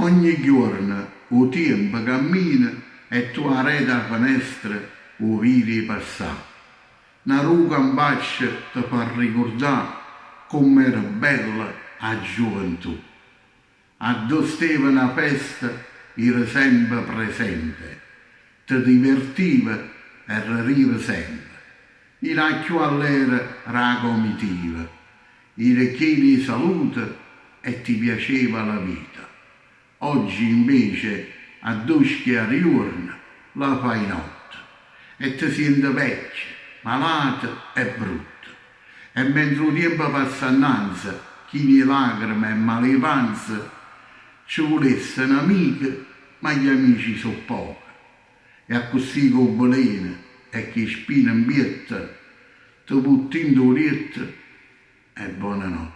Ogni ghiuorno 'o tiempo cammina e tu 'a reto 'a fenestra 'o vide 'e passà. Na ruga 'nfaccia te fa ricurdà comm'era bella 'a giuventù. Addò steva na festa ire sempe presente, te divertive e rerive sempe. Ire 'a cchiù allera d' 'a comitiva, ire chien' 'e salute e ti piaceva la vita. Oggi invece addò schiara juorno, la fai notte e te siente vecchio, malato e brutto. E mentre 'o tiempo passa annanze, chino 'e lacrime e male 'e panza, ce vulesse n'amico, ma gli amici so' pochi. E accussì cu 'o veleno e cu 'e spine 'mpietto, te vutte dint' 'o lietto e bonanotte.